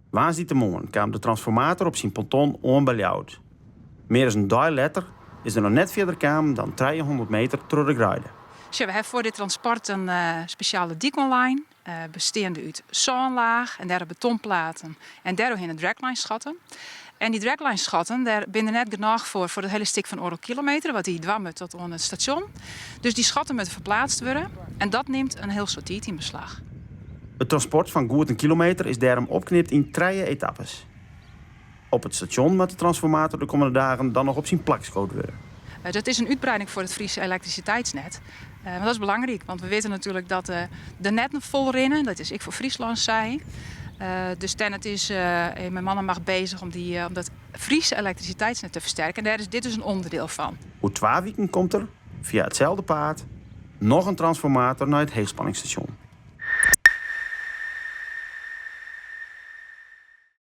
Woansdeitemoarn kaam de transformator op syn ponton oan by Ljouwert. Mear as in dei letter is er noch net fierder kaam dan 300 meter troch de greide. Sjoch, we hawwe foar dit transport in spesjale dyk oanlein, besteande út sânlaach en dêrop betonplaten en dêroerhinne dragline-schatten. En dy dragline-schatten, dêr binne der net genôch foar foar it hiele stik fan oardel kilometer, wat dy dwaan moat tot oan it stasjon. Dus dy schatten moatte ferplaatst wurde en dat nimt in hiel soad tiid yn beslach. It transport fan goed in kilometer is dêrom opknipt yn trije etappes. Op it stasjon moat de transformator de kommende dagen dan noch op syn plak skood wurde. Dat is in útbreiding foar it Fryske elektrisiteitsnet. Want dat is belangryk, want we witte natuerlik dat de netten fol rinne. Dat is ek foar Fryslân sa. Dus Tennet is mei man en macht bezich om dy, om dat Fryske elektrisiteitsnet te fersterken. En dêr is dit dus in ûnderdiel fan. Oer twa wiken komt der, fia itselde paad, noch in transformator nei it heechspanningsstasjon.